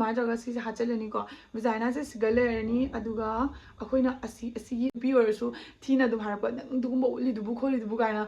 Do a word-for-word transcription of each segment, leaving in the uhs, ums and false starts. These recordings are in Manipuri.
ꯑꯗꯨꯃꯥꯏꯅ ꯇꯧꯔꯒ ꯁꯤꯁꯦ ꯍꯥꯠꯆꯜꯂꯅꯤꯀꯣ꯫ ꯚꯤꯖꯥꯏꯅꯥꯁꯦ ꯁꯤꯒ ꯂꯩꯔꯅꯤ꯫ ꯑꯗꯨꯒ ꯑꯩꯈꯣꯏꯅ ꯑꯁꯤ ꯑꯁꯤꯒꯤ ꯅꯨꯄꯤ ꯑꯣꯏꯔꯁꯨ ꯊꯤꯅ ꯑꯗꯨꯝ ꯍꯥꯏꯔꯛꯄ, "ꯅꯪ ꯑꯗꯨꯒꯨꯝꯕ ꯎꯠꯂꯤꯗꯨꯕꯨ ꯈꯣꯠꯂꯤꯗꯨꯕꯨ" ꯀꯥꯏꯅ꯫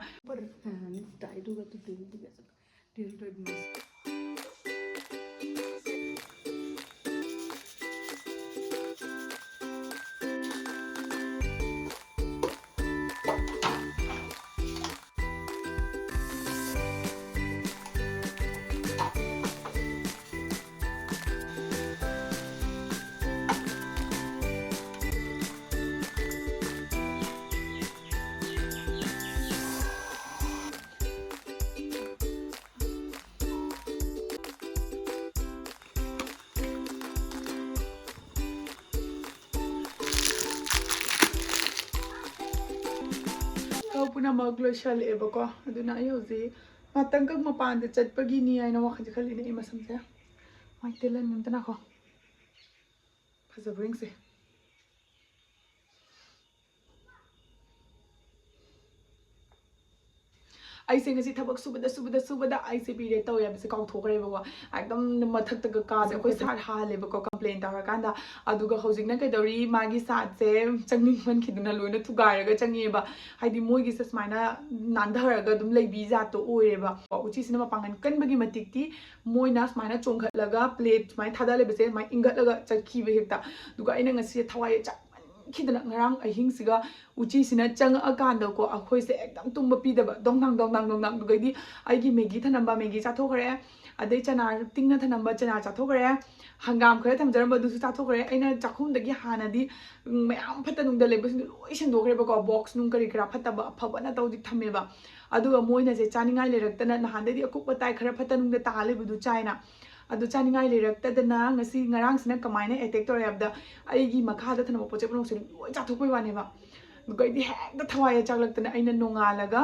ꯊꯕꯛ ꯄꯨꯝꯅꯃꯛ ꯂꯣꯏꯁꯜꯂꯛꯑꯦꯕꯀꯣ꯫ ꯑꯗꯨꯅ ꯑꯩ ꯍꯧꯖꯤꯛ ꯉꯥꯛꯇꯪꯈꯛ ꯃꯄꯥꯟꯗ ꯆꯠꯄꯒꯤꯅꯤ ꯍꯥꯏꯅ ꯋꯥꯈꯜꯁꯦ ꯈꯜꯂꯤꯅꯦ꯫ ꯑꯩ ꯃꯁꯝꯁꯦ ꯃꯥꯏ ꯇꯦꯜꯍꯟꯒꯦ ꯑꯝꯇ ꯉꯥꯏꯈꯣ꯫ ꯐꯖꯕ꯭ꯔꯥ ꯌꯦꯡꯁꯦ꯫ ꯑꯩꯁꯦ ꯉꯁꯤ ꯊꯕꯛ ꯁꯨꯕꯗ, ꯁꯨꯕꯗ, ꯁꯨꯕꯗ ꯑꯩꯁꯦ ꯄꯤꯔꯤꯌꯦꯗ ꯇꯧꯋꯦ ꯍꯥꯏꯕꯁꯦ ꯀꯥꯎꯊꯣꯛꯈ꯭ꯔꯦꯕꯀꯣ꯫ ꯑꯦꯛꯗꯝ ꯃꯊꯛꯇꯒ ꯀꯥꯁꯦ ꯑꯩꯈꯣꯏ ꯁꯥꯠ ꯍꯥꯍꯜꯂꯦꯕꯀꯣ, ꯀꯝꯄ꯭ꯂꯦꯟ ꯇꯧꯔꯀꯥꯟꯗ꯫ ꯑꯗꯨꯒ ꯍꯧꯖꯤꯛꯅ ꯀꯩꯗꯧꯔꯤ, ꯃꯥꯒꯤ ꯁꯥꯠꯁꯦ ꯆꯪꯅꯤꯡꯃꯟꯈꯤꯗꯅ ꯂꯣꯏꯅ ꯊꯨꯒꯥꯏꯔꯒ ꯆꯪꯉꯦꯕ꯫ ꯍꯥꯏꯗꯤ ꯃꯣꯏꯒꯤꯁꯦ ꯁꯨꯃꯥꯏꯅ ꯅꯥꯟꯊꯔꯒ ꯑꯗꯨꯝ ꯂꯩꯕꯤ ꯖꯥꯠꯇꯣ ꯑꯣꯏꯔꯦꯕ꯫ ꯎꯆꯤꯁꯤꯅ ꯃꯄꯥꯡꯒꯜ ꯀꯟꯕꯒꯤ ꯃꯇꯤꯛꯇꯤ ꯃꯣꯏꯅ ꯁꯨꯃꯥꯏꯅ ꯆꯣꯡꯈꯠꯂꯒ ꯄ꯭ꯂꯦꯠ ꯁꯨꯃꯥꯏꯅ ꯊꯥꯗ ꯂꯩꯕꯁꯦ ꯁꯨꯃꯥꯏꯅ ꯏꯟꯒꯠꯂꯒ ꯆꯠꯈꯤꯕ ꯍꯦꯛꯇ꯫ ꯑꯗꯨꯒ ꯑꯩꯅ ꯉꯁꯤ ꯊꯋꯥꯏ ꯆꯥꯛꯃꯟꯈꯤꯗꯅ ꯉꯔꯥꯡ ꯑꯍꯤꯡꯁꯤꯒ ꯎꯆꯤꯁꯤꯅ ꯆꯪꯉꯛꯑꯀꯥꯟꯗꯀꯣ, ꯑꯩꯈꯣꯏꯁꯦ ꯑꯦꯛꯗꯝ ꯇꯨꯝꯕ ꯄꯤꯗꯕ, ꯗꯣꯡ ꯗꯥꯡ, ꯗꯣꯡ ꯗꯥꯡ, ꯗꯣꯡ ꯗꯥꯡ꯫ ꯑꯗꯨꯒꯩꯗꯤ ꯑꯩꯒꯤ ꯃꯦꯒꯤ ꯊꯅꯝꯕ ꯃꯦꯒꯤ ꯆꯥꯊꯣꯛꯈ꯭ꯔꯦ, ꯑꯗꯩ ꯆꯅꯥ ꯇꯤꯡꯅ ꯊꯅꯝꯕ ꯆꯅꯥ ꯆꯥꯊꯣꯛꯈ꯭ꯔꯦ, ꯍꯪꯒꯥꯝ ꯈꯔ ꯊꯝꯖꯔꯝꯕ ꯑꯗꯨꯁꯨ ꯆꯥꯊꯣꯛꯈ꯭ꯔꯦ꯫ ꯑꯩꯅ ꯆꯥꯛꯈꯨꯝꯗꯒꯤ ꯍꯥꯟꯅꯗꯤ, ꯎꯝ, ꯃꯌꯥꯝ ꯐꯠꯇ ꯅꯨꯡꯗ ꯂꯩꯕꯁꯤꯡꯗꯣ ꯂꯣꯏ ꯁꯦꯡꯗꯣꯛꯈ꯭ꯔꯦꯕꯀꯣ, ꯕꯣꯛꯁ ꯅꯨꯡ ꯀꯔꯤ ꯀꯔꯥ ꯐꯠꯇꯕ ꯑꯐꯕ ꯅꯠꯇꯕꯗꯤ ꯊꯝꯃꯦꯕ꯫ ꯑꯗꯨꯒ ꯃꯣꯏꯅꯁꯦ ꯆꯥꯅꯤꯡꯉꯥꯏ ꯂꯩꯔꯛꯇꯅ, ꯅꯍꯥꯟꯗꯩꯗꯤ ꯑꯀꯨꯞ ꯑꯇꯥꯏ ꯈꯔ ꯐꯠꯇ ꯅꯨꯡꯗ ꯇꯥ ꯂꯩꯕꯗꯨ ꯆꯥꯏꯅ, ꯑꯗꯨ ꯆꯥꯅꯤꯡꯉꯥꯏ ꯂꯩꯔꯛꯇꯗꯅ ꯉꯁꯤ ꯉꯔꯥꯡꯁꯤꯅ ꯀꯃꯥꯏꯅ ꯑꯦꯇꯦꯛ ꯇꯧꯔꯦ ꯍꯥꯏꯕꯗ, ꯑꯩꯒꯤ ꯃꯈꯥꯗ ꯊꯅꯝꯕ ꯄꯣꯠ ꯆꯩ ꯄꯨꯝꯅꯃꯛꯁꯦ ꯂꯣꯏ ꯆꯥꯊꯣꯛꯄꯩ ꯋꯥꯅꯦꯕ꯫ ꯑꯗꯨꯒ ꯑꯩꯗꯤ ꯍꯦꯛꯇ ꯊꯋꯥꯏ ꯆꯥꯛꯂꯛꯇꯅ ꯑꯩꯅ ꯅꯣꯡꯉꯥꯜꯂꯒ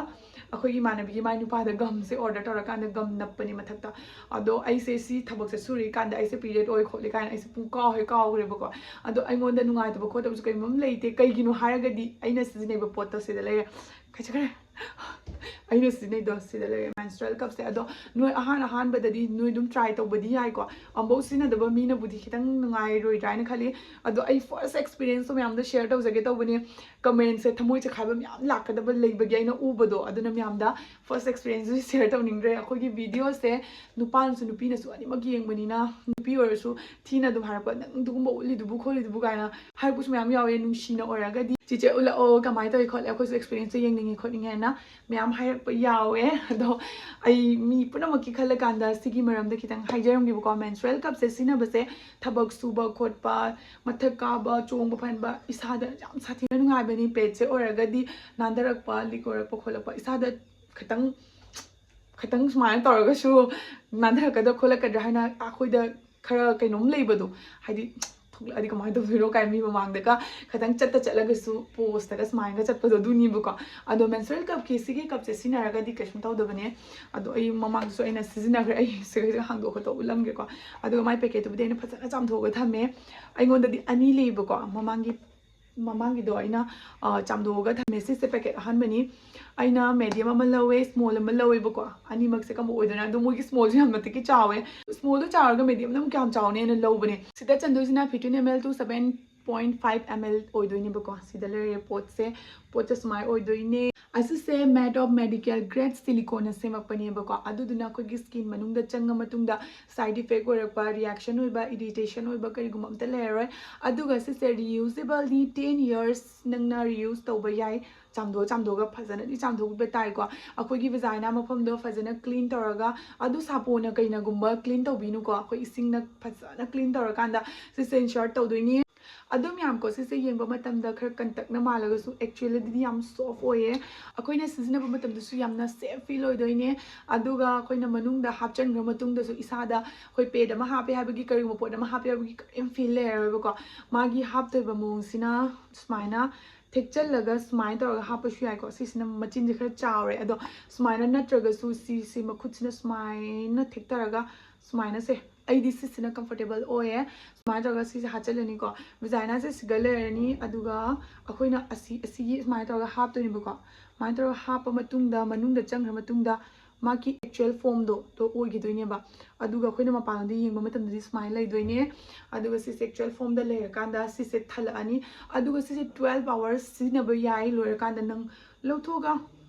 ꯑꯩꯈꯣꯏꯒꯤ ꯏꯃꯥꯟꯅꯕꯤꯒꯤ ꯃꯥꯏ ꯅꯨꯄꯥꯗ ꯒꯝꯁꯦ ꯑꯣꯔꯗꯔ ꯇꯧꯔꯀꯥꯟꯗ ꯒꯝ ꯅꯞꯄꯅꯦ ꯃꯊꯛꯇ꯫ ꯑꯗꯣ ꯑꯩꯁꯦ ꯁꯤ ꯊꯕꯛꯁꯦ ꯁꯨꯔꯤꯀꯥꯟꯗ ꯑꯩꯁꯦ ꯄꯤꯔꯤꯌꯦꯗ ꯑꯣꯏ ꯈꯣꯠꯂꯤ ꯀꯥꯏꯅ ꯑꯩꯁꯦ ꯄꯨꯡ ꯀꯥꯎ ꯍꯦꯛ ꯀꯥꯎꯈ꯭ꯔꯦꯕꯀꯣ꯫ ꯑꯗꯣ ꯑꯩꯉꯣꯟꯗ ꯅꯨꯡꯉꯥꯏꯇꯕ ꯈꯣꯠꯇꯕꯁꯨ ꯀꯩꯒꯨꯝꯕ ꯑꯃ ꯂꯩꯇꯦ꯫ ꯀꯩꯒꯤꯅꯣ ꯍꯥꯏꯔꯒꯗꯤ ꯑꯩꯅ ꯁꯤꯖꯤꯟꯅꯔꯤꯕ ꯄꯣꯠꯇꯣ ꯁꯤꯗ ꯂꯩꯔꯦ꯫ ꯀꯩꯁꯨ ꯈꯔ ꯑꯩꯅ ꯁꯤꯖꯤꯟꯅꯩꯗꯣ ꯁꯤꯗ ꯂꯩꯔꯦ, menstrual cupꯁꯦ꯫ ꯑꯗꯣ ꯅꯣꯏ ꯑꯍꯥꯟ ꯑꯍꯥꯟꯕꯗꯗꯤ ꯅꯣꯏ ꯑꯗꯨꯝ try ꯇꯧꯕꯗꯤ ꯌꯥꯏꯀꯣ꯫ ꯑꯃꯐꯥꯎ ꯁꯤꯖꯤꯟꯅꯗꯕ ꯃꯤꯅꯕꯨꯗꯤ ꯈꯤꯇꯪ ꯅꯨꯡꯉꯥꯏꯔꯣꯏꯗ꯭ꯔꯥ ꯍꯥꯏꯅ ꯈꯜꯂꯤ꯫ ꯑꯗꯣ ꯑꯩ first experienceꯇꯣ ꯃꯌꯥꯝꯗ share ꯇꯧꯖꯒꯦ ꯇꯧꯕꯅꯦ꯫ Commentꯁꯦ ꯊꯃꯣꯏ ꯆꯈꯥꯏꯕ ꯃꯌꯥꯝ ꯂꯥꯛꯀꯗꯕ ꯂꯩꯕꯒꯤ ꯑꯩꯅ ꯎꯕꯗꯣ, ꯑꯗꯨꯅ ꯃꯌꯥꯝꯗ first experienceꯁꯨ share ꯇꯧꯅꯤꯡꯗ꯭ꯔꯦ꯫ ꯑꯩꯈꯣꯏꯒꯤ videoꯁꯦ ꯅꯨꯄꯥꯅꯁꯨ ꯅꯨꯄꯤꯅꯁꯨ ꯑꯅꯤꯃꯛ ꯌꯦꯡꯕꯅꯤꯅ, ꯅꯨꯄꯤ ꯑꯣꯏꯔꯁꯨ ꯊꯤꯅ ꯑꯗꯨꯝ ꯍꯥꯏꯔꯛꯄ, "ꯅꯪ ꯑꯗꯨꯒꯨꯝꯕ ꯎꯠꯂꯤꯗꯨꯕꯨ ꯈꯣꯠꯂꯤꯗꯨꯕꯨ" ꯀꯥꯏꯅ ꯍꯥꯏꯔꯛꯄꯁꯨ ꯃꯌꯥꯝ ꯌꯥꯎꯋꯦ꯫ ꯅꯨꯡꯁꯤꯅ ꯑꯣꯏꯔꯒꯗꯤ "ꯆꯤꯆꯦ ꯎꯠꯂꯛꯑꯣ, ꯀꯃꯥꯏꯅ ꯇꯧꯋꯤ ꯈꯣꯠꯂꯤ, ꯑꯩꯈꯣꯏꯁꯨ experienceꯇꯣ ꯌꯦꯡꯅꯤꯡꯉꯤ ꯈꯣꯠꯅꯤꯡꯉꯤ" ꯍꯥꯏꯅ ꯃꯌꯥꯝ ꯍꯥꯏꯔꯛꯄ ꯌꯥꯎꯋꯦ꯫ ꯑꯗꯣ ꯑꯩ ꯃꯤ ꯄꯨꯝꯅꯃꯛꯀꯤ ꯈꯜꯂꯀꯥꯟꯗ ꯁꯤꯒꯤ ꯃꯔꯝꯗ ꯈꯤꯇꯪ ꯍꯥꯏꯖꯔꯝꯒꯦꯕꯀꯣ꯫ Menstrual cupꯁꯦ ꯁꯤꯖꯤꯟꯅꯕꯁꯦ ꯊꯕꯛ ꯁꯨꯕ ꯈꯣꯠꯄ, ꯃꯊꯛ ꯀꯥꯕ, ꯆꯣꯡꯕ ꯐꯟꯕ, ꯏꯁꯥꯗ ꯌꯥꯝ ꯁꯥꯊꯤꯅ ꯅꯨꯡꯉꯥꯏꯕꯅꯤ꯫ Pageꯁꯦ ꯑꯣꯏꯔꯒꯗꯤ ꯅꯥꯟꯊꯔꯛꯄ, leak ꯑꯣꯏꯔꯛꯄ ꯈꯣꯠꯂꯛꯄ, ꯏꯁꯥꯗ ꯈꯤꯇꯪ ꯈꯤꯇꯪ ꯁꯨꯃꯥꯏꯅ ꯇꯧꯔꯒꯁꯨ ꯅꯥꯟꯊꯔꯛꯀꯗ꯭ꯔꯥ ꯈꯣꯠꯂꯛꯀꯗ꯭ꯔꯥ ꯍꯥꯏꯅ ꯑꯩꯈꯣꯏꯗ ꯈꯔ ꯀꯩꯅꯣꯝ ꯂꯩꯕꯗꯣ, ꯍꯥꯏꯗꯤ ꯊꯣꯛꯂꯛꯑꯗꯤ ꯀꯃꯥꯏꯅ ꯇꯧꯗꯣꯏꯅꯣ ꯀꯥꯏ ꯃꯤ ꯃꯃꯥꯡꯗꯒ ꯈꯤꯇꯪ ꯆꯠꯇ ꯆꯠꯂꯒꯁꯨ poseꯇꯒ ꯁꯨꯃꯥꯏꯅꯒ ꯆꯠꯄꯗꯣ, ꯑꯗꯨꯅꯤꯕꯀꯣ꯫ ꯑꯗꯣ menstrual cupꯀꯤ ꯁꯤꯒꯤ cupꯁꯦ ꯁꯤꯖꯤꯟꯅꯔꯒꯗꯤ ꯀꯩꯁꯨꯝ ꯇꯧꯗꯕꯅꯦ꯫ ꯑꯗꯣ ꯑꯩ ꯃꯃꯥꯡꯗꯁꯨ ꯑꯩꯅ ꯁꯤꯖꯤꯟꯅꯈ꯭ꯔꯦ, ꯑꯩ ꯁꯤꯒꯩꯁꯦ ꯍꯥꯡꯗꯣꯛꯑ ꯈꯣꯠꯇꯣꯛꯑ ꯎꯠꯂꯝꯒꯦꯀꯣ꯫ ꯑꯗꯨꯒ ꯃꯥꯏ packetꯇꯨꯕꯨꯗꯤ ꯑꯩꯅ ꯐꯖꯅ ꯆꯥꯝꯊꯣꯛꯑꯒ ꯊꯝꯃꯦ꯫ ꯑꯩꯉꯣꯟꯗꯗꯤ ꯑꯅꯤ ꯂꯩꯕꯀꯣ, ꯃꯃꯥꯡꯒꯤ ꯃꯃꯥꯡꯒꯤꯗꯣ ꯑꯩꯅ ꯑ, ꯆꯥꯝꯊꯣꯛꯑꯒ ꯊꯝꯃꯦ꯫ ꯁꯤꯁꯦ packet ꯑꯍꯥꯟꯕꯅꯤ꯫ ꯑꯩꯅ medium ꯑꯃ ꯂꯧꯋꯦ, small ꯑꯃ ꯂꯧꯋꯦꯕꯀꯣ꯫ ꯑꯅꯤꯃꯛꯁꯦ ꯀꯝꯕ ꯑꯣꯏꯗꯣꯏꯅꯣ? ꯑꯗꯣ ꯃꯣꯏꯒꯤ smallꯁꯨ ꯌꯥꯝ ꯃꯇꯤꯛꯀꯤ ꯆꯥꯎꯋꯦ꯫ Smallꯗꯣ ꯆꯥꯎꯔꯒ mediumꯅ ꯑꯃꯨꯛ ꯀꯌꯥꯝ ꯆꯥꯎꯅꯦꯅ ꯂꯧꯕꯅꯦ꯫ ꯁꯤꯗ ꯆꯟꯗꯣꯏꯁꯤꯅ fifteen ml to seven point five ml ꯑꯣꯏꯗꯣꯏꯅꯦꯕꯀꯣ꯫ ꯁꯤꯗ ꯂꯩꯔꯦ ꯄꯣꯠꯁꯦ꯫ ꯄꯣꯠꯁꯦ ꯁꯨꯃꯥꯏꯅ ꯑꯣꯏꯗꯣꯏꯅꯦ꯫ ꯑꯁꯤꯁꯦ Made of Medical Grade Siliconeꯅ ꯁꯦꯝꯃꯛꯄꯅꯦꯕꯀꯣ꯫ ꯑꯗꯨꯗꯨꯅ ꯑꯩꯈꯣꯏꯒꯤ skin ꯃꯅꯨꯡꯗ ꯆꯪꯉ ꯃꯇꯨꯡꯗ side effect ꯑꯣꯏꯔꯛꯄ, reaction ꯑꯣꯏꯕ, irritation ꯑꯣꯏꯕ ꯀꯔꯤꯒꯨꯝꯕ ꯑꯝꯇ ꯂꯩꯔꯔꯣꯏ꯫ ꯑꯗꯨꯒ ꯁꯤꯁꯦ reusableꯅꯤ, ten years ꯅꯪꯅ reuse ꯇꯧꯕ ꯌꯥꯏ꯫ ꯆꯥꯝꯊꯣꯛ ꯆꯥꯝꯊꯣꯛꯑꯒ ꯐꯖꯅꯗꯤ ꯆꯥꯝꯊꯣꯛꯄꯤꯕ ꯇꯥꯏꯀꯣ꯫ ꯑꯩꯈꯣꯏꯒꯤ vagina ꯃꯐꯝꯗꯣ ꯐꯖꯅ clean ꯇꯧꯔꯒ, ꯑꯗꯨ ꯁꯥꯄꯣꯟꯅ ꯀꯩꯅꯒꯨꯝꯕ clean ꯇꯧꯕꯤꯅꯨꯀꯣ꯫ ꯑꯩꯈꯣꯏ ꯏꯁꯤꯡꯅ ꯐꯖꯅ clean ꯇꯧꯔꯀꯥꯟꯗ ꯁꯤꯁꯦ insert ꯇꯧꯗꯣꯏꯅꯤ꯫ ꯑꯗꯨ ꯃꯌꯥꯝꯀꯣ, ꯁꯤꯁꯦ ꯌꯦꯡꯕ ꯃꯇꯝꯗ ꯈꯔ ꯀꯟꯇꯛꯅ ꯃꯥꯜꯂꯒꯁꯨ actuallyꯗꯤ ꯌꯥꯝ soft ꯑꯣꯏꯌꯦ꯫ ꯑꯩꯈꯣꯏꯅ ꯁꯤꯖꯤꯟꯅꯕ ꯃꯇꯝꯗꯁꯨ ꯌꯥꯝꯅ safe feel ꯑꯣꯏꯗꯣꯏꯅꯦ꯫ ꯑꯗꯨꯒ ꯑꯩꯈꯣꯏꯅ ꯃꯅꯨꯡꯗ ꯍꯥꯞꯆꯤꯟꯈ꯭ꯔ ꯃꯇꯨꯡꯗꯁꯨ ꯏꯁꯥꯗ ꯑꯩꯈꯣꯏ pad ꯑꯃ ꯍꯥꯞꯄꯦ ꯍꯥꯏꯕꯒꯤ, ꯀꯔꯤꯒꯨꯝꯕ ꯄꯣꯠ ꯑꯃ ꯍꯥꯞꯄꯦ ꯍꯥꯏꯕꯒꯤ ꯀꯔꯤꯝ feel ꯂꯩꯔꯔꯣꯏꯕꯀꯣ꯫ ꯃꯥꯒꯤ ꯍꯥꯞꯇꯣꯏꯕ ꯃꯑꯣꯡꯁꯤꯅ ꯁꯨꯃꯥꯏꯅ ꯊꯦꯛꯆꯜꯂꯒ ꯁꯨꯃꯥꯏꯅ ꯇꯧꯔꯒ ꯍꯥꯞꯄꯁꯨ ꯌꯥꯏꯀꯣ꯫ ꯁꯤꯁꯤꯅ ꯃꯆꯤꯟꯁꯦ ꯈꯔ ꯆꯥꯎꯔꯦ, ꯑꯗꯣ ꯁꯨꯃꯥꯏꯅ ꯅꯠꯇ꯭ꯔꯒꯁꯨ ꯁꯤꯁꯤ ꯃꯈꯨꯠꯁꯤꯅ ꯁꯨꯃꯥꯏꯅ ꯊꯦꯛꯊꯔꯒ ꯁꯨꯃꯥꯏꯅ ꯁꯦ, ꯑꯩꯗꯤ ꯁꯤꯁꯤꯅ comfortable ꯑꯣꯏꯌꯦ꯫ ꯁꯨꯃꯥꯏꯅ ꯇꯧꯔꯒ ꯁꯤꯁꯦ ꯍꯥꯞꯆꯤꯜꯂꯅꯤꯀꯣ꯫ Vaginaꯁꯦ ꯁꯤꯒ ꯂꯩꯔꯅꯤ, ꯑꯗꯨꯒ ꯑꯩꯈꯣꯏꯅ ꯑꯁꯤ, ꯑꯁꯤꯒꯤ ꯁꯨꯃꯥꯏꯅ ꯇꯧꯔꯒ ꯍꯥꯞꯇꯣꯏꯅꯦꯕꯀꯣ꯫ ꯁꯨꯃꯥꯏꯅ ꯇꯧꯔꯒ ꯍꯥꯞꯄ ꯃꯇꯨꯡꯗ, ꯃꯅꯨꯡꯗ ꯆꯪꯈ꯭ꯔ ꯃꯇꯨꯡꯗ, ꯃꯥꯒꯤ ꯑꯦꯛꯆꯨꯋꯦꯜ ꯐꯣꯝꯗꯣ ꯑꯗꯣ ꯑꯣꯏꯈꯤꯗꯣꯏꯅꯦꯕ꯫ ꯑꯗꯨꯒ ꯑꯩꯈꯣꯏꯅ ꯃꯄꯥꯟꯗ ꯌꯦꯡꯕ ꯃꯇꯝꯗꯗꯤ ꯁꯨꯃꯥꯏꯅ ꯂꯩꯗꯣꯏꯅꯦ꯫ ꯑꯗꯨꯒ ꯁꯤꯁꯦ ꯑꯦꯛꯆꯨꯋꯦꯜ ꯐꯣꯝꯗ ꯂꯩꯔꯀꯥꯟꯗ ꯁꯤꯁꯦ ꯊꯜꯂꯛꯑꯅꯤ꯫ ꯑꯗꯨꯒ ꯁꯤꯁꯦ twelve hours ꯁꯤꯖꯤꯟꯅꯕ ꯌꯥꯏ꯫ ꯂꯣꯏꯔꯀꯥꯟꯗ ꯅꯪ ꯂꯧꯊꯣꯛꯑꯒ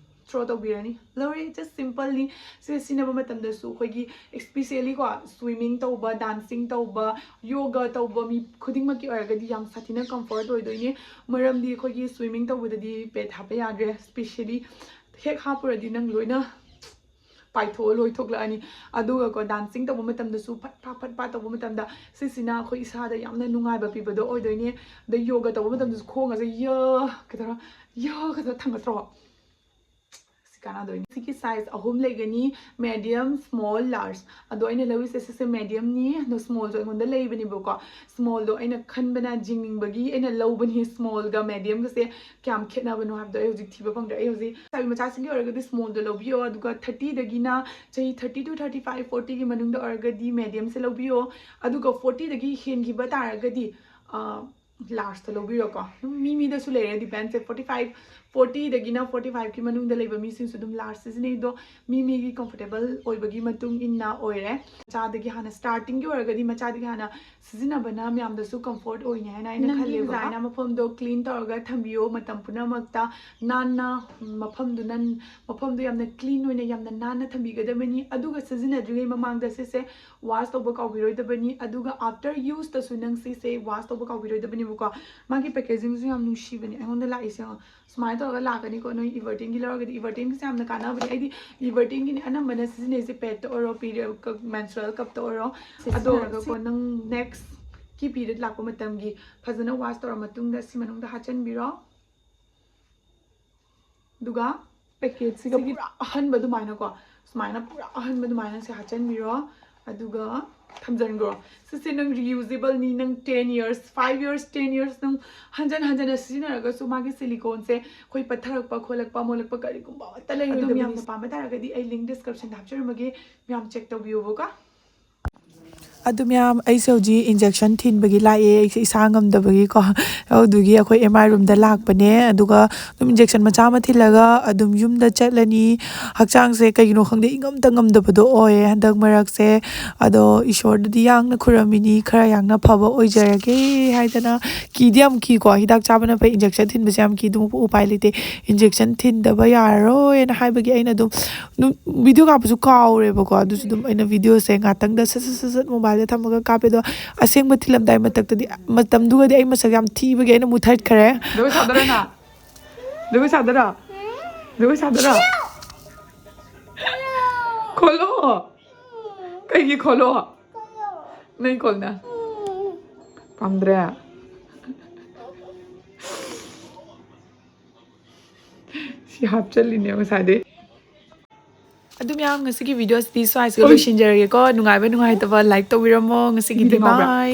ꯊ꯭ꯔꯣ ꯇꯧꯕꯤꯔꯅꯤ, ꯂꯣꯏꯔꯦ꯫ Just simply ꯁꯤꯁꯦ ꯁꯤꯖꯤꯟꯅꯕ ꯃꯇꯝꯗꯁꯨ ꯑꯩꯈꯣꯏꯒꯤ especially ꯀꯣ, ꯁ꯭ꯋꯤꯃꯤꯡ ꯇꯧꯕ, ꯗꯥꯟꯁꯤꯡ ꯇꯧꯕ, ꯌꯣꯒ ꯇꯧꯕ ꯃꯤ ꯈꯨꯗꯤꯡꯃꯛꯀꯤ ꯑꯣꯏꯔꯒꯗꯤ ꯌꯥꯝ ꯁꯥꯊꯤꯅ ꯀꯝꯐꯣꯔꯠ ꯑꯣꯏꯗꯣꯏꯅꯦ꯫ ꯃꯔꯝꯗꯤ ꯑꯩꯈꯣꯏꯒꯤ ꯁ꯭ꯋꯤꯃꯤꯡ ꯇꯧꯕꯗꯗꯤ ꯄꯦꯠ ꯍꯥꯞꯄ ꯌꯥꯗ꯭ꯔꯦ꯫ Especially ꯍꯦꯛ ꯍꯥꯞꯄꯨꯔꯗꯤ ꯅꯪ ꯂꯣꯏꯅ ꯄꯥꯏꯊꯣꯛꯑ ꯂꯣꯏ ꯊꯣꯛꯂꯛꯑꯅꯤ꯫ ꯑꯗꯨꯒꯀꯣ, ꯗꯥꯟꯁꯤꯡ ꯇꯧꯕ ꯃꯇꯝꯗꯁꯨ ꯐꯠ ꯐꯥ ꯐꯠ ꯐꯥ ꯇꯧꯕ ꯃꯇꯝꯗ ꯁꯤꯁꯤꯅ ꯑꯩꯈꯣꯏ ꯏꯁꯥꯗ ꯌꯥꯝꯅ ꯅꯨꯡꯉꯥꯏꯕ ꯄꯤꯕꯗꯣ ꯑꯣꯏꯗꯣꯏꯅꯦ꯫ ꯑꯗꯩ ꯌꯣꯒ ꯇꯧꯕ ꯃꯇꯝꯗꯁꯨ ꯈꯣꯡꯒꯁꯦ ꯌ ꯀꯩꯗꯧꯔ ꯌ ꯀꯩꯗꯧꯔ ꯊꯥꯡꯒꯠꯇ꯭ꯔꯣ? ꯁꯤ ꯀꯥꯟꯅꯗꯣꯏꯅꯤ꯫ ꯁꯤꯒꯤ ꯁꯥꯏꯖ ꯑꯍꯨꯝ ꯂꯩꯒꯅꯤ: medium, small, large꯫ ꯑꯗꯣ ꯑꯩꯅ ꯂꯧꯔꯤꯁꯦ ꯁꯤꯁꯦ ꯃꯦꯗꯤꯌꯝꯅꯤ꯫ ꯑꯗꯣ ꯁ꯭ꯃꯣꯜꯁꯨ ꯑꯩꯉꯣꯟꯗ ꯂꯩꯕꯅꯦꯕꯀꯣ꯫ ꯁ꯭ꯃꯣꯜꯗꯣ ꯑꯩꯅ ꯈꯟꯕꯅ ꯌꯦꯡꯅꯤꯡꯕꯒꯤ ꯑꯩꯅ ꯂꯧꯕꯅꯤ꯫ ꯁ꯭ꯃꯣꯜꯒ ꯃꯦꯗꯤꯌꯝꯒꯁꯦ ꯀꯌꯥꯝ ꯈꯦꯠꯅꯕꯅꯣ ꯍꯥꯏꯕꯗꯣ ꯑꯩ ꯍꯧꯖꯤꯛ ꯊꯤꯕ ꯐꯪꯗ꯭ꯔꯦ꯫ ꯑꯩ ꯍꯧꯖꯤꯛ ꯂꯩꯁꯥꯕꯤ ꯃꯆꯥꯁꯤꯡꯒꯤ ꯑꯣꯏꯔꯒꯗꯤ ꯁ꯭ꯃꯣꯜꯗꯣ ꯂꯧꯕꯤꯌꯣ, ꯑꯗꯨꯒ ꯊꯥꯔꯇꯤꯗꯒꯤꯅ, ꯆꯍꯤ ꯊꯥꯔꯇꯤ ꯇꯨ ꯊꯥꯔꯇꯤ ꯐꯥꯏꯚ, ꯐꯣꯔꯇꯤꯒꯤ ꯃꯅꯨꯡꯗ ꯑꯣꯏꯔꯒꯗꯤ ꯃꯦꯗꯤꯌꯝꯁꯦ ꯂꯧꯕꯤꯌꯣ, ꯑꯗꯨꯒ ꯐꯣꯔꯇꯤꯗꯒꯤ ꯍꯦꯟꯈꯤꯕ ꯇꯥꯔꯒꯗꯤ ꯂꯥꯔꯖꯇ ꯂꯧꯕꯤꯔꯣꯀꯣ꯫ ꯑꯗꯨꯝ ꯃꯤ ꯃꯤꯗꯁꯨ ꯂꯩꯔꯦ ꯗꯤꯄꯦꯟꯁꯦ꯫ ꯐꯣꯔꯇꯤ ꯐꯥꯏꯚ, ꯐꯣꯔꯇꯤꯗꯒꯤꯅ ꯐꯣꯔꯇꯤ ꯐꯥꯏꯚꯀꯤ ꯃꯅꯨꯡꯗ ꯂꯩꯕ ꯃꯤꯁꯤꯡꯁꯨ ꯑꯗꯨꯝ ꯂꯥꯔꯖ ꯁꯤꯖꯤꯟꯅꯩ꯫ ꯑꯗꯣ ꯃꯤ ꯃꯤꯒꯤ ꯀꯝꯐꯣꯔꯇꯦꯕꯜ ꯑꯣꯏꯕꯒꯤ ꯃꯇꯨꯡ ꯏꯟꯅ ꯑꯣꯏꯔꯦ꯫ ꯃꯆꯥꯗꯒꯤ ꯍꯥꯟꯅ, ꯁ꯭ꯇꯥꯔꯇꯤꯡꯒꯤ ꯑꯣꯏꯔꯒꯗꯤ ꯃꯆꯥꯗꯒꯤ ꯍꯥꯟꯅ ꯁꯤꯖꯤꯟꯅꯕꯅ ꯃꯌꯥꯝꯗꯁꯨ ꯀꯝꯐꯣꯔꯠ ꯑꯣꯏꯅꯤ ꯍꯥꯏꯅ ꯑꯩꯅ ꯅꯪꯒꯤ ꯈꯜꯂꯦꯕꯀꯣ꯫ ꯗꯤꯖꯥꯏꯟ ꯃꯐꯝꯗꯣ ꯀ꯭ꯂꯤꯟ ꯇꯧꯔꯒ ꯊꯝꯕꯤꯌꯣ ꯃꯇꯝ ꯄꯨꯝꯅꯃꯛꯇ꯫ ꯅꯥꯟꯅ ꯃꯐꯝꯗꯨꯅ, ꯃꯐꯝꯗꯣ ꯌꯥꯝꯅ ꯀ꯭ꯂꯤꯟ ꯑꯣꯏꯅ ꯌꯥꯝꯅ ꯅꯥꯟꯅ ꯊꯝꯕꯤꯒꯗꯕꯅꯤ꯫ ꯑꯗꯨꯒ ꯁꯤꯖꯤꯟꯅꯗ꯭ꯔꯤꯉꯩ ꯃꯃꯥꯡꯗ ꯁꯤꯁꯦ ꯋꯥꯁ ꯇꯧꯕ ꯀꯥꯎꯕꯤꯔꯣꯏꯗꯕꯅꯤ꯫ ꯑꯗꯨꯒ ꯑꯥꯐꯇꯔ ꯌꯨꯁꯇꯁꯨ ꯅꯪ ꯁꯤꯁꯦ ꯋꯥꯁ ꯇꯧꯕ ꯀꯥꯎꯕꯤꯔꯣꯏꯗꯕꯅꯦꯕꯀꯣ꯫ ꯃꯥꯒꯤ ꯄꯦꯀꯦꯖꯤꯡꯁꯨ ꯌꯥꯝ ꯅꯨꯡꯁꯤꯕꯅꯦ꯫ ꯑꯩꯉꯣꯟꯗ ꯂꯥꯛꯏꯁꯦ ꯌꯦꯡꯉꯣ꯫ ꯁꯨꯃꯥꯏꯅ ꯇꯧꯔꯒ ꯂꯥꯛꯀꯅꯤꯀꯣ꯫ ꯅꯣꯏ ꯏꯚꯔꯇꯤꯟꯒꯤ ꯂꯧꯔꯒꯗꯤ, ꯏꯚꯔꯇꯤꯟꯒꯤꯁꯦ ꯌꯥꯝꯅ ꯀꯥꯟꯅꯕꯅꯦ꯫ ꯑꯩꯗꯤ ꯏꯚꯔꯇꯤꯟꯒꯤꯅꯦ ꯑꯅꯝꯕꯅ ꯁꯤꯖꯤꯟꯅꯩꯁꯦ, ꯄꯦꯗꯇ ꯑꯣꯏꯔꯣ, ꯄꯤꯔꯤꯌꯗ ꯀꯞ, ꯃꯦꯟꯁꯇ꯭ꯔꯨꯑꯦꯜ ꯀꯞꯇ ꯑꯣꯏꯔꯣ꯫ ꯑꯗꯣ ꯁꯤꯖꯤꯟꯅꯔꯒꯀꯣ, ꯁꯤ ꯅꯪ ꯅꯦꯛꯁꯀꯤ ꯄꯤꯔꯤꯌꯗ ꯂꯥꯛꯄ ꯃꯇꯝꯒꯤ ꯐꯖꯅ ꯋꯥꯁ ꯇꯧꯔ ꯃꯇꯨꯡꯗ ꯁꯤ ꯃꯅꯨꯡꯗ ꯍꯥꯞꯆꯤꯟꯕꯤꯔꯣ꯫ ꯑꯗꯨꯒ ꯄꯦꯀꯦꯠꯁꯤꯒ ꯁꯤꯒꯤ ꯄꯨꯔꯥ ꯑꯍꯟꯕ ꯑꯗꯨꯃꯥꯏꯅꯀꯣ, ꯁꯨꯃꯥꯏꯅ ꯄꯨꯔꯥ ꯑꯍꯟꯕ ꯑꯗꯨꯃꯥꯏꯅ ꯁꯤ ꯍꯥꯞꯆꯤꯟꯕꯤꯔꯣ꯫ ꯑꯗꯨꯒ ꯊꯝꯖꯤꯟꯈ꯭ꯔꯣ꯫ ꯁꯤꯁꯦ ꯅꯪ ꯔꯤꯌꯨꯖꯦꯕꯜꯅꯤ꯫ ꯅꯪ ten years, five years, ten years ꯅꯪ ꯍꯟꯖꯟ ꯍꯟꯖꯟꯅ ꯁꯤꯖꯤꯟꯅꯔꯒꯁꯨ ꯃꯥꯒꯤ ꯁꯤꯂꯤꯀꯣꯟꯁꯦ ꯑꯩꯈꯣꯏ ꯄꯠꯊꯔꯛꯄ, ꯈꯣꯠꯂꯛꯄ, ꯃꯣꯠꯂꯛꯄ ꯀꯔꯤꯒꯨꯝꯕ ꯑꯃꯠꯇ ꯑꯗꯣ ꯂꯩꯔꯣꯏꯗꯕꯅꯤ꯫ ꯃꯌꯥꯝꯅ ꯄꯥꯝꯕ ꯇꯥꯔꯒꯗꯤ ꯑꯩ ꯂꯤꯡ ꯗꯤꯁꯀ꯭ꯔꯤꯞꯁꯟꯗ ꯍꯥꯞꯆꯔꯝꯃꯒꯦ, ꯃꯌꯥꯝ ꯆꯦꯛ ꯇꯧꯕꯤꯌꯣꯕꯀꯣ꯫ ꯑꯗꯨ ꯃꯌꯥꯝ, ꯑꯩꯁꯦ ꯍꯧꯖꯤꯛ ꯏꯟꯖꯦꯛꯁꯟ ꯊꯤꯟꯕꯒꯤ ꯂꯥꯛꯑꯦ꯫ ꯑꯩꯁꯦ ꯏꯁꯥ ꯉꯝꯗꯕꯒꯤꯀꯣ, ꯑꯗꯨꯗꯨꯒꯤ ꯑꯩꯈꯣꯏ ꯑꯦꯝ ꯑꯥꯏ ꯔꯨꯝꯗ ꯂꯥꯛꯄꯅꯦ꯫ ꯑꯗꯨꯒ ꯑꯗꯨꯝ ꯏꯟꯖꯦꯛꯁꯟ ꯃꯆꯥ ꯑꯃ ꯊꯤꯜꯂꯒ ꯑꯗꯨꯝ ꯌꯨꯝꯗ ꯆꯠꯂꯅꯤ꯫ ꯍꯛꯆꯥꯡꯁꯦ ꯀꯩꯒꯤꯅꯣ ꯈꯪꯗꯦ, ꯏꯉꯝꯇ ꯉꯝꯗꯕꯗꯣ ꯑꯣꯏꯌꯦ ꯍꯟꯗꯛ ꯃꯔꯛꯁꯦ꯫ ꯑꯗꯣ ꯏꯁꯣꯔꯗꯗꯤ ꯌꯥꯡꯅ ꯈꯨꯔꯝꯃꯤꯅꯤ, ꯈꯔ ꯌꯥꯡꯅ ꯐꯕ ꯑꯣꯏꯖꯔꯒꯦ ꯍꯥꯏꯗꯅ꯫ ꯀꯤꯗꯤ ꯌꯥꯝ ꯀꯤꯀꯣ, ꯍꯤꯗꯥꯛ ꯆꯥꯕꯅ ꯐꯩ, ꯏꯟꯖꯦꯛꯁꯟ ꯊꯤꯟꯕꯁꯦ ꯌꯥꯝ ꯀꯤ꯫ ꯑꯗꯨꯕꯨ ꯎꯄꯥꯏ ꯂꯩꯇꯦ, ꯏꯟꯖꯦꯛꯁꯟ ꯊꯤꯟꯗꯕ ꯌꯥꯔꯔꯣꯏꯅ ꯍꯥꯏꯕꯒꯤ ꯑꯩꯅ ꯑꯗꯨꯝ ꯚꯤꯗꯤꯑꯣ ꯀꯥꯞꯄꯁꯨ ꯀꯥꯎꯔꯦꯕꯀꯣ꯫ ꯑꯗꯨꯁꯨ ꯑꯗꯨꯝ ꯑꯩꯅ ꯚꯤꯗꯤꯑꯣꯁꯦ ꯉꯥꯛꯇꯪꯗ ꯁꯠ ꯁꯠ ꯁꯠ ꯁꯠ ꯃꯣꯕꯥꯏꯜꯗ ꯊꯝꯃꯒ ꯀꯥꯞꯄꯦ꯫ ꯑꯗꯣ ꯑꯁꯦꯡꯕ ꯊꯤꯜꯂꯝꯗꯥꯏ ꯃꯇꯝꯗꯗꯤ, ꯃꯇꯝꯗꯨꯒꯗꯤ ꯑꯩ ꯃꯁꯛ ꯌꯥꯝ ꯊꯤꯕꯒꯤ ꯑꯩꯅ ꯃꯨꯊꯠꯈ꯭ꯔꯦ꯫ ꯖꯒꯣꯏ ꯁꯥꯗꯣꯏꯔꯣ ꯅꯪ? ꯖꯒꯣꯏ ꯁꯥꯗꯣꯏꯔꯣ? ꯖꯒꯣꯏ ꯁꯥꯗꯣꯏꯔꯣ? ꯈꯣꯠꯂꯣ꯫ ꯀꯩꯒꯤ ꯈꯣꯠꯂꯣ? ꯅꯪ ꯈꯣꯠꯅ ꯄꯥꯝꯗ꯭ꯔꯦ꯫ ꯁꯤ ꯍꯥꯞꯆꯜꯂꯤꯅꯦ ꯉꯁꯥꯏꯗꯩ꯫ ꯑꯗꯨ ꯃꯌꯥꯝ, ꯉꯁꯤꯒꯤ ꯚꯤꯗꯤꯑꯣꯁꯤꯗꯤ ꯁ꯭ꯋꯥꯏꯁꯤꯒ ꯂꯣꯏꯁꯤꯟꯖꯔꯒꯦꯀꯣ꯫ ꯅꯨꯡꯉꯥꯏꯕ ꯅꯨꯡꯉꯥꯏꯇꯕ ꯂꯥꯏꯛ ꯇꯧꯕꯤꯔꯝꯃꯣ꯫ ꯉꯁꯤꯒꯤꯗꯤ ꯕꯥꯏ꯫